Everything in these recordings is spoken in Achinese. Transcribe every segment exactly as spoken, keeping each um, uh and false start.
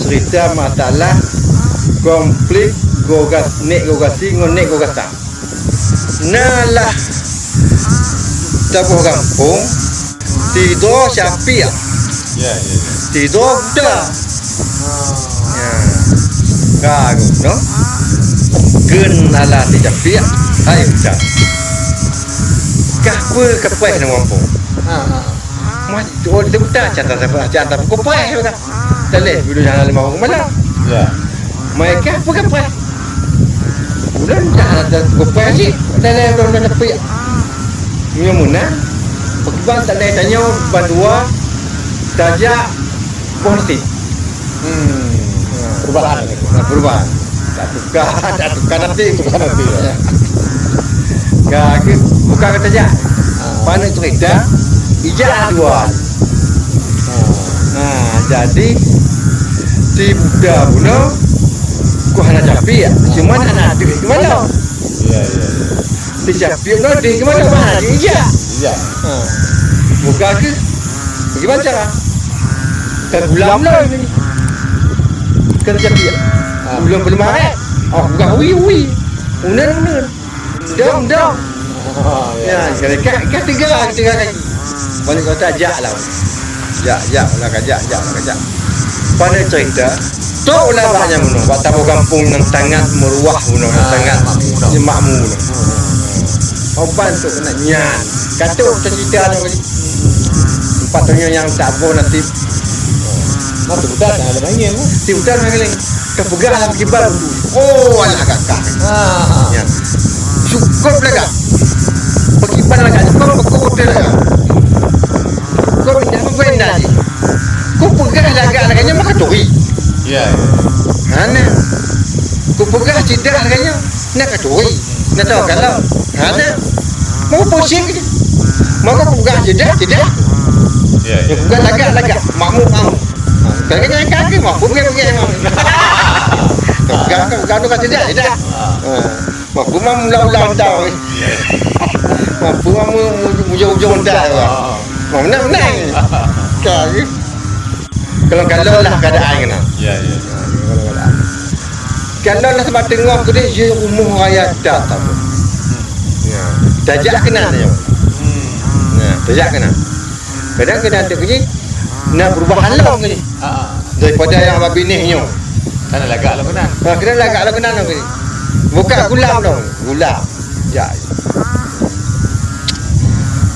Cerita masalah konflik Gogas, Nek Gogasi ngon Nek Gogasa. Na lah taboh gampông, sidroe capiak, ya, ya, ya, sidroe buta. Ya. Ka geuh, no? Kheun alah si capiak, hai buta. Kah peue kapreh lam gampông? Ha, ha. Mah, oh, dia buta, canta, canta, canta pukul preh, buta. Taleh, dulu jangan lima orang malam. Ya. Mereka apa kapreh? Ulôn dah ada pukul preh cit. Taleh, ulôn dah nepi. Nyoe meunan, pakriban taleh tanyoe bandua tajak boh nasi. Hmm. Perubahan. Nah, perubahan. Tak tukar, tak tukar nasi. Tukar nasi, ya. Ka, ke, bukan kata jak. Ah. Paneuk cerita, ijak dua. Ah. Ha, jadi, si buta bunoe, ku hana capiak, ya. Cuma hana deuh keu mata. Ya, ya, ya. Si capiak bunoe deuh keu mata, hana deuh ijak. Ijak. Ha. Buka ke? Bagaimana cara? Kan gulam lom ni. Kan capiak. Ha. Gulam belum maret. Oh, buka wi, wi. Uneun, uneun. Dong, dong. Oh, ya. Ya, kali ka, ka tiga, tiga kali. Balik kota, jak lah. Jak, jak, ulah ka jak, jak, ulah ka jak. Pada cerita, tok ulah bak nyang bunoe, bak taboh gampông nyang sangat meuruah bunoe, nyang sangat makmu bunoe. Makmu bunoe. Oban tu kena nyan. Katok cerita tu kali. Empat tanyoe nyang tak boh nasib. Nah, tu budak tak ada main, eh? Si budak main kali. Kapeugah lam kiban. Oh, alah kakak. Ah. Ya. Cukup lagak. Pakiban lagak. Cukup, cukup hotel lagak. Kau pindah apa kau indah je? Kau peugah lagak-lagak nyan maka turi. Ya. Hana. Kau peugah tidak lagak nyan. Nak ka turi. Nak tahu kalau. Hana. Mau pusing je. Maka kau peugah tidak, tidak. Ya, ya. Kau peugah lagak-lagak. Makmuk, makmuk. Ha, kalau kena angkat ke, mak, bukan, bukan, mak. Bukan, bukan, bukan, bukan, tidak, tidak. Ha. Mak, bukan ulang-ulang dah. Mak, bukan mu-, mu-, ujung-ujung dah. Ha. Mak, menang, menang. Dah, ya. Kalau, kalau lah keadaan kena. Ya, ya. Kalau, kalau. Kalau lah sebab tengok ke dia, ya, rumoh raya dah, tak apa. Ya. Tajak kena dia. Hmm. Ya, tajak kena. Kadang kena tu ke ni, nak berubah halong ke ni. Ha, ha. Daripada yang abang binéh nyoe. Kan lagak lom keunan. Ha, kena lagak lom keunan lom keunan. Buka gulam lom. Gulam. Ya.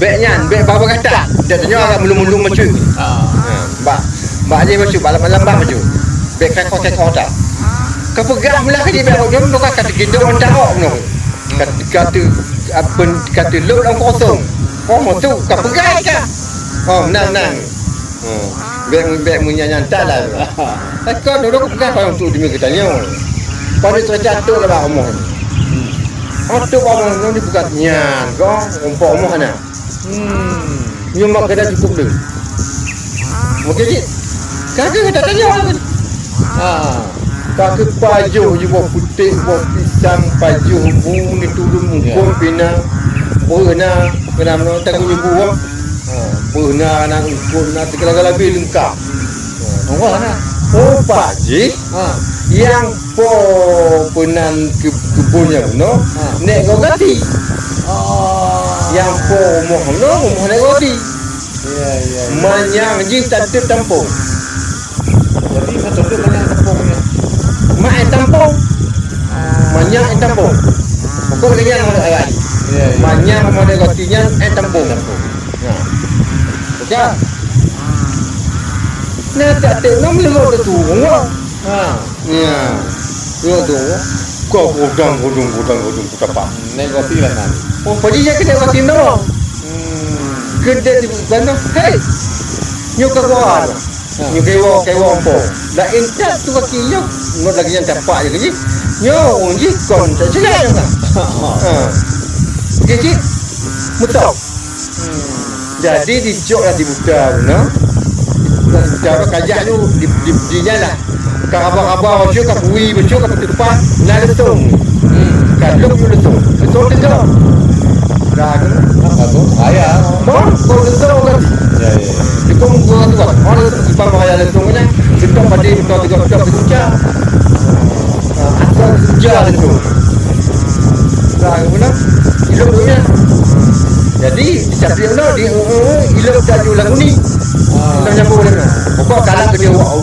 Bèk nyan, bèk baba gata. Dak tanyoe agak mulung-mulung macam. Ha. Ha, bak, bak aja macam, bak lambat-lambat macam. Bèk kekok-kekok dah. Kau peugah meulah ke di bèk ujong tu kan kata gendong dah awak nyoe. Kata, kata, apa, kata lop dalam kosong. Oh, tu kau peugah kan. Oh, menang, menang. Hmm. Bèk, bèk meunyan-nyan that lah. Kan kau duduk peugah payong tu demi geutanyoe. Pada cerita tu lah bak rumoh. Oh, tu bak rumoh ni bukan nyan. Kau rumpok rumoh na. Hmm. Nyoe mak kena cukup deh. Mungkin cit. Kagak kata tanya. Ha. Ka keu pajoh ju boh putéh, boh pisang, pajoh bu ni turun mungkon pina. Beuna, beuna meunan tanggong ibu, ha. Ha, beuna, na eungkôt, na segala-gala bih leungkap. Ha, Allah na. Oh, Pak Ji. Ha. Nyang po peunan keu-, keubon nyang bunoe, ha, Nek Gogati. Oh. Nyang po rumoh bunoe, rumoh Nek Gogati. Ya, ya, ya. Manyang jih tateuet tampông. Jadi, meunan tu manyang tampông nyan? Mak eh tampông. Manyang eh tampông. Pokok lagi yang ada lagi. Ya, ya. Manyang model roti nyan eh tampông. Tampông. Ya. Oke. Nah, tak tengok melengok tu. Ha. Ya. Ya tu. Kau godang, godong, godang, godong, ku tapak. Nek roti lah nan. Oh, padi je kena roti no. Hmm. Kena di sana. Hei. Nyoka gua. Ha. Nyoka gua, gua po. Dah intat tu kaki nyo. Ngot lagi yang tapak je lagi. Nyo, ji kon tak jelas kan. Ha. Jadi, betul. Hmm. Jadi, dicok lah di buta tu, no? Di buta, di buta apa, kajak tu, di, di, di nyan lah. Ka haba-haba bacut, ka bui bacut, ka peutupat, na leutông. Hmm. Ka lheueh nyoe leutông. Leutông teugah. Ka tu. Apa tu? Ayah. Bang, kau leutông kan? Ya, ya. Leutông gua tu kan. Oh, leutông, iban bahaya leutông kan? Beutôi padé, beutôi tiga, beutôi tiga. Ah, asal tiga tu. Nah, guna ilok dunia. Jadi, tapi no di, eh, ilok dah ju lagu ni. Ah. Dah nyambung dah. Pokok kalah ke dia, wah,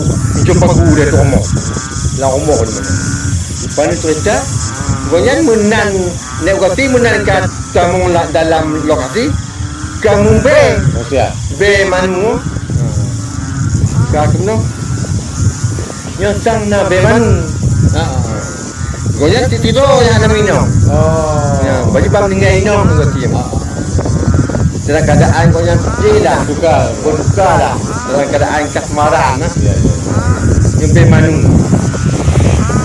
jumpa guru dia tu omong. Lah omong ni. Lepas ni cerita, gobnyan meunan, nek berarti meunan ka tamong la-, dalam lokasi, ka mumbé. Oh, siap. Bé manu. Ka keunoe. Nyoe sang na bé manu. Ha. Gobnyan titiro nyang hana minong. Oh. Ya, bagi bang tinggai inong tu tim. Ha. Dalam keadaan gobnyan putih dah. Bukan. Bukan dah. Dalam keadaan kasmaran, nah. Ya, ya. Nyoe bé manu.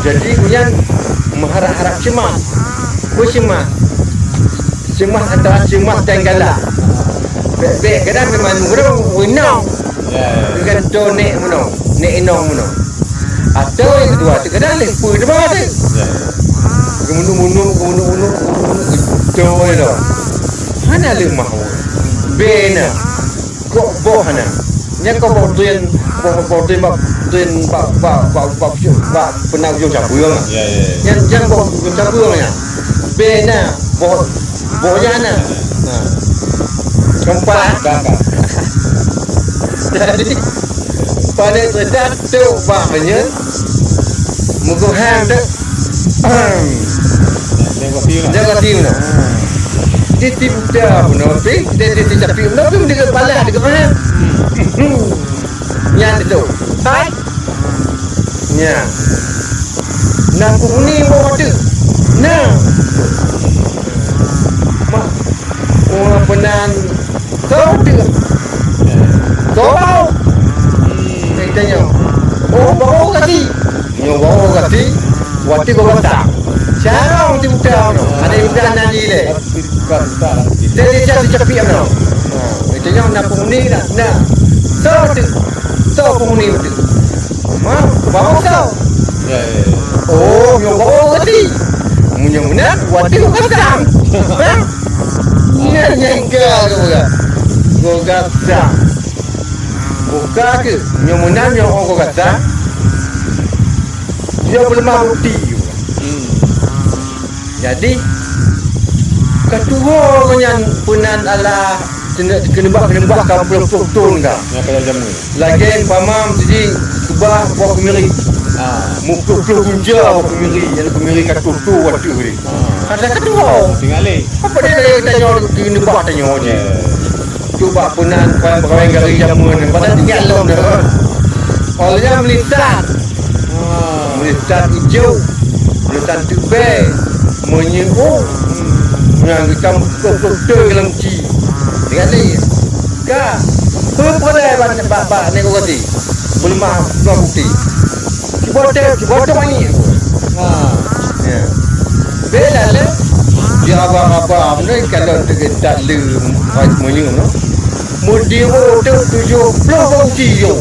Jadi gobnyan meuharap-harap cemas. Peue cemas? Cemas antara cemas dan galak. Bèk-bèk kadang memang ureueng inong. Ya, ya. Dengan do nek meunoe, nek inong meunoe. Atau yang kedua, terkadang leh peue teuma tu. Ya, ya. Gemunuk-munuk, gemunuk-munuk, gemunuk-munuk, gedoe dah. Hana leumah ureueng. Bèk na. Kok boh hana. Nyan kok boh tuen, boh, boh tuen bak, tuen bak, bak, bak, bak, bak peunah ujong cabeueng. Ya, ya, ya. Nyan, nyan boh ujong cabeueng nyan. Bèk na, boh, boh nyan na. Ha. Keumpat. Ka, ka. Jadi, pané teudak tok bak meunyeuen, meugoh han tok. Ahem. Dia kasi mana? Dia kasi mana? Ha. Di si buta pun, tapi dia, dia si capi pun, tapi dia kepala, dia kepala. Hmm. Nyan tu. Hai. Nyan. Nak kuhuni mau ada. Nah. Mak. Orang penan. Soe teuh? Soe bau? Tanya. Oh, bau kasi. Nyoe bau kasi. Watèe bau basah. Carông si buta nyoe. Ada buta nan jih lé. Jadi dia si capi nyoe. Itu nyoe na penghuni dah. Nah. Soe teuh? Soe penghuni beutôi? Ma, bau soe? Ya, ya, ya. Oh, nyoe bau kasi. Meunyoe meunan, watèe bau gasang. Ha? Nyan nyang ka geupeugah. Geugasang. Buka ke? Nyoe meunan nyoe oh geugasang. Dia peuleumah bukti. Hmm. Jadi, ka tuho nyan peunan Allah keuneubah-keuneubah ka ploh-ploh thon ka. Nyang ka jameun. Lagèe umpama siji keubah boh keumiri. Ah. Muploh-ploh gunja boh keumiri, nyang keumiri ka tuho watèe tadi. Ah. Ka tuho. Tinggai lé. Apa dia tanyoe keuneubah tanyoe je? Ya. Cuba peunan kuan pegawai negeri jameun, padahal tinggai lom dah. Awalnya melisan. Ha, melisan ijô, melisan teubèe, meunyeue, nyang geukam beutôi-beutôi lam ci. Tinggai lé. Ka, peue peureulee bak, bak, bak negosiasi? Peuleumah, peuleumah bukti. Cuba teuh, cuba teuh manyét. Ha. Ya. Beda lé. Di abang-abang ni kalau teugetak le meunyeue no. Meudiro teuh tujoh ploh bungsi yoh.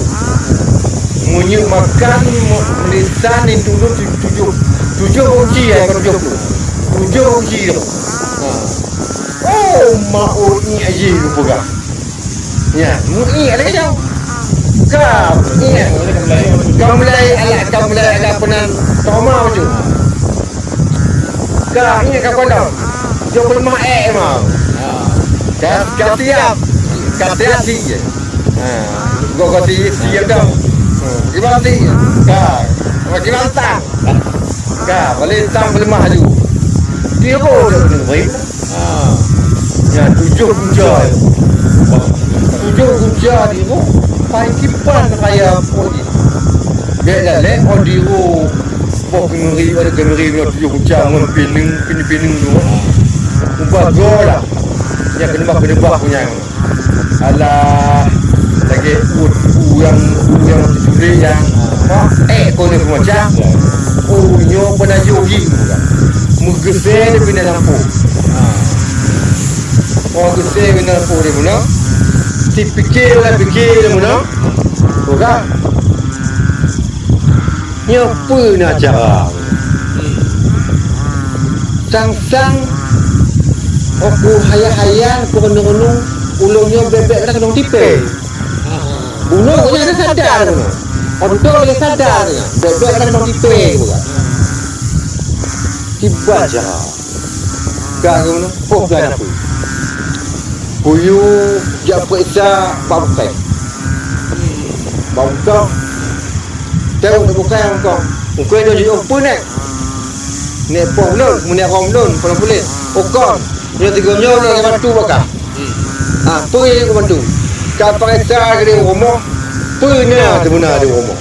Meunyoe makan lisan itu tu tujoh, tujoh bungsi ya, bukan tujoh ploh. Tujoh bungsi yoh. Ha. Oh, mak oh nyak jih geupeugah. Ya, mu'ik lagèe nyoe. Ka, mu'ik. Ka mulai alat, ka mulai alat peunan trauma tu. Ka, ingat ka kondom. Jok peuleumah ék memang. Ka, ka siap. Ka siap si je. Ha, gok, gok si, si je dah. Ha, kiban si. Ka, kiban tang. Ka, balik tang peuleumah laju. Tiga boh dah kena beri. Ha. Ya, tujoh gunca. Tujoh gunca di roh, pai kiban raya pun. Bèk lalèe, oh, di roh. Boh keumiri, ada keumiri, tujoh gunca, ngon pineung, pineung-pineung tu. Ubah goe lah. Ya, keuneumbah-keuneumbah punya. Alah, lagèe ureueng, ureueng teuculik nyang, ha, ék keuneuk macam. Oh, nyoe peunajoh jih. Meugeusé di binéh lampôh. Oh, geusé binéh lampôh di meunan. Si pikir lah, pikir di meunan. Tuh kan? Nyoe peue na cara? Sang-sang, oh, ku hayah-hayah, ku renung-renung, ulôn nyoe bèk-bèk kadang keunong tipèe. Bunoe gobnyan hana sadar bunoe. Untuk lé sadar nyan, bèk-bèk kan bak tipèe bukan. Tiba cara. Ka geuno, oh, ka na peue. Kuyue jak peuriksa bak bukon. Bak bukon. Teuh bak bukon, bukon. Bukon nyoe jiôh peue nèk? Nèk poh lôn, meunèk rom lôn, kon puléh. Oh, kon. Nyoe tiga nyoe lôn bantu bak kah. Ah, peue nyang bantu? Ka peuriksa di rumoh, peue na seubeuna di rumoh.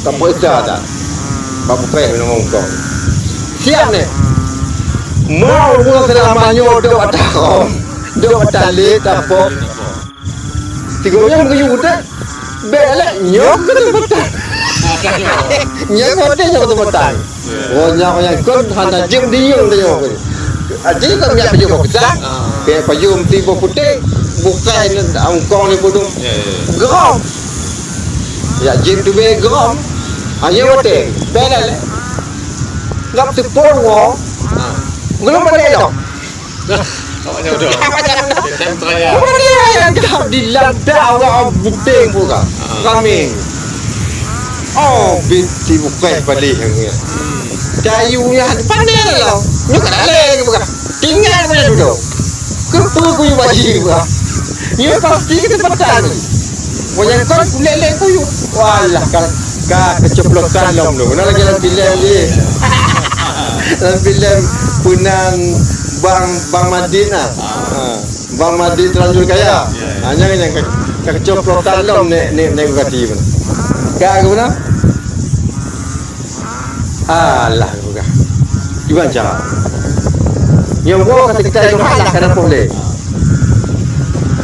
Ka peuriksa that. Bak bukon nyoe bukon. Siap nèk? Mau ureueng seulama nyoe dok bak tarom, dok bak talét, tapok. Tiga nyoe meugeuyue teuh. Bèk lé, nyoe keuseumpatan. Nyoe watèe nyoe keuseumpatan. Oh, nyoe nyang kon hana jeuem diyueng tanyoe. Aji kon jak pajoh boh keusang. Bèk pajoh meuti boh putéh. Bukon angkong lé budong. Geurom. Jak jieb tubèe geurom. Ayo watèe. Bèk lé. Ngab seupôt woe. Geurom balik lom. Awak nyoe tu. Tem teraya. Bukan dia yang kau di lam dakwah buting bukan. Ramé. Oh, binti bukan paling hanya. Kayu yang pandai lah. Nyoe kan alai lagi bukan. Tinggal punya duduk. Kepu kuyu baju bukan. Nyoe pasti kesempatan. Wayang kon kulét lé kuyue. Walah, ka, ka keucoplotan lom tu. Meunan lagèe lam filem jih. Lam filem peunan Bang, Bang Madin ah. Ha. Bang Madin Tanjung Kaya. Ha, nyan, nyan ka, ka keucoplotan lom nèk, nèk, nèk Bugatti pun. Ka, ka meunan? Alah, geupeugah. Kiban cara? Nyang woe ka sekitar nyoe hak lah ka na poh lé.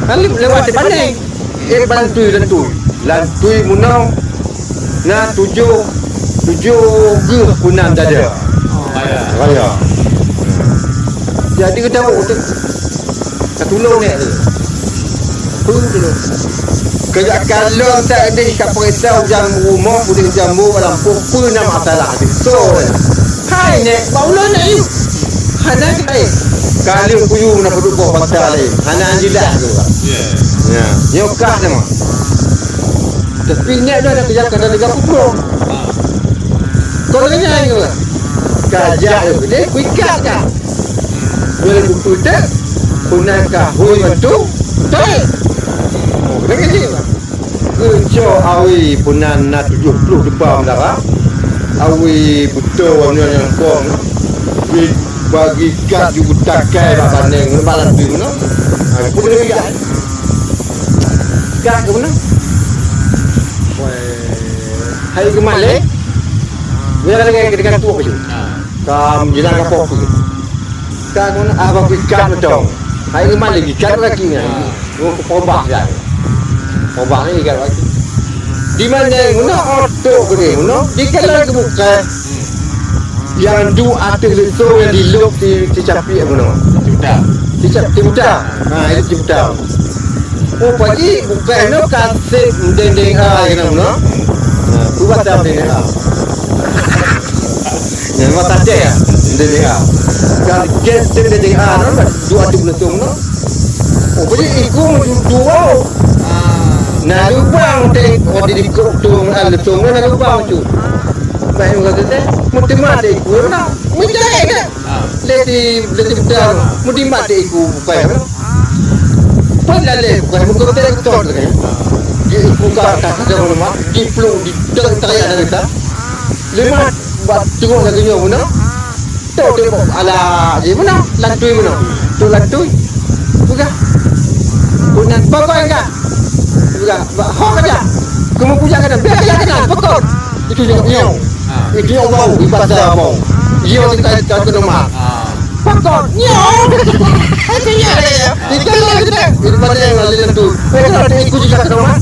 Kan lewat di Paneng. Eh, lantui, lantui. Lantui meunoe na tujoh, tujoh geuh peunan dada. Raya. Jadi, geutanyoe Ka tulông nèk tu. Peue tulông? Keu jak kalon that deh ka peuriksa ujan rumoh, udeh jambo bak lampôh, peue na masalah di so. Hai nèk, bak ulôn nèk yue. Hana keutai. Ka lheueh kuyue na peuduek boh bangsa laén. Hana jilah tu. Ya. Ya. Nyoe kah nama. Tapi nèk dah ada kerja, kena tiga puluh. Kau dengar nyoe. Ka jak lé, kuikat ka. Nyoe lé buku teuh, puna ka hôi bantu, teuh. Oh, lagèe nyan. Keuco awi puna na tujoh ploh deupa meudara. Awi beutôi nyoe nyang kong. Bagi kat ju takai bak paneng, bak lantui meunoe. Ha, pun lagèe nyan. Kat ke meunoe. Hai keumalé. Bila lagèe keudeh tuok baju. Ka meujinak ka poh peuet. Ka ngon ah bak ikat mantong. Hai ngon malik ikat kaki nyan. Oh, pobah ya. Pobah ni ikat kaki. Di mana guna otok gede guna? Di kala kebuka. Yang du ateueh leso yang di lok si, si capi guna. Cibuta. Si cap-, cibuta. Ha, itu cibuta. Oh, pagi bukan no kasih dendeng ah guna guna. Ha, tu baca dendeng ah. Nyan memang tadeh ya, D D A. Kan gen tem D D A non, dua tu beutong non. Oh, jadi iku dua. Na lubang teh, oh, di ikut tu, ah, letong na lubang tu. Baik, kata teh, meuteuma deh iku na. Meujahit dah. Leti, leti beutong, meudimat deh iku, bukan. Pun laleh, bukan, bukan beutong, beutong. Di iku ka, ka, ka, di peluk, di tengah, tengah, tengah. Leumah bak teungoh lagèe nyoe meunoe. Tok teuh ala jih meunoe, lantui meunoe. Tok lantui. Peugah. Peue nan pakon ka? Peugah, bak hok aja. Kamu puja kena, biar kena kena, pakon. Itu nyoe, nyoe. Itu nyoe bau, di pasar bau. Dia kita tak kena mah. Pakon. Nyoe. Itu nyoe. Itu nyoe kita. Itu pada yang lain tu. Mereka ada ikut juga kena mah.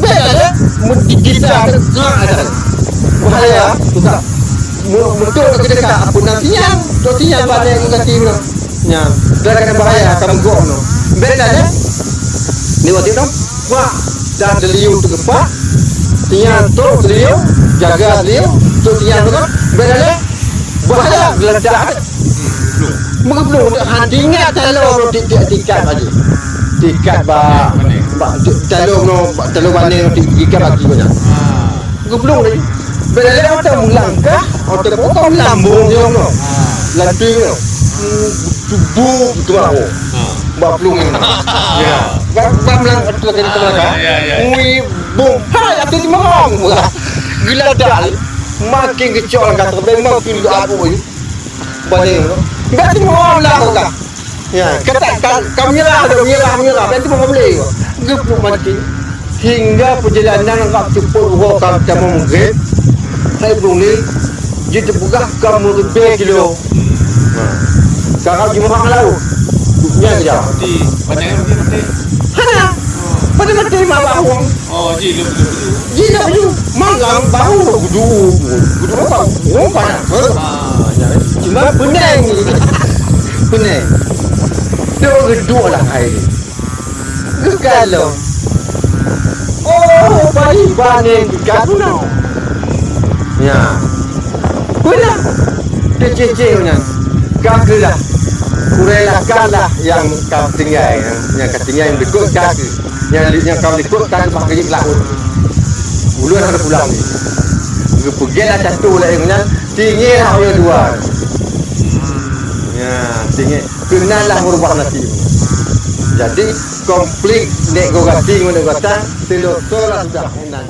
Bèk lé, meugisa teuka adan. Bahaya, teuka. Mu-, muncul ke dekat, aku nak sinyal. Tok sinyal balik ke kaki tu. Nya, dah kena bahaya, kamu gok tu. Bèk lé. Ni waktu tu, wah, dah seliu tu gempa. Sinyal tu seliu, jaga seliu, tu sinyal tu kan. Bèk lé. Bahaya, geledak. Meugeubloe, hana ingat taloe nyoe ti-, ti-, tikat bagi. Tikat ba, ba, ti-, taloe nyoe, ba, taloe bane nyoe ti-, tikat bagi banyak. Geuplueng laju. Bila lé oto meulangkah, oto pokok lambung nyong nyoe. Lantui nyoe. Tubu tuah. Bak plueng nyoe. Ya. Bak, bak meulangkah, oto lagi meulangkah. Ah, ya, ya. Ngui bom. Hai, atu di mawang. Geuladak. Makin geucok langkah terbang, makin geujak abu. Bani. Enggak semua orang lah kau. Ya, kata ka, ka menyerah dah, menyerah, menyerah. Berarti mau boleh. Geuplueng maté. Hingga perjalanan rab seupôt uroe ka tamong maghrib. Hai Brunei, jiteupeugah ka meuribèe kilo. Karab jimuhah laôt. Nyan saja. Di mana yang mati? Hana. Pada mati mah bawang. Oh, ji, lom, lom, lom. Ji, lom, lom. Malam baru gudu. Gudu apa? Oh, panas. Ah, ya. Cuma pening. Pening. Dia redup lah air. Geukalo. Oh, bari bani dekat guna. Ya. Pula. Kecil-kecil nyan. Ka keulah. Kurailah kalah yang ka tinggai, ya. Yang ka tinggai yang dekat ka keu. Nyang li-, nyang ka likot ka geupah keujeuet laôt. Ulôn hana pulang lé. Geupeugét lah catu lagèe nyan, tinggai lah ayô dua. Ya, tinggai. Keunan lah meurubah nasib. Jadi, konflik nèk goe gaki ngon nèk goe gata, seuleusoe lah sudah keunan.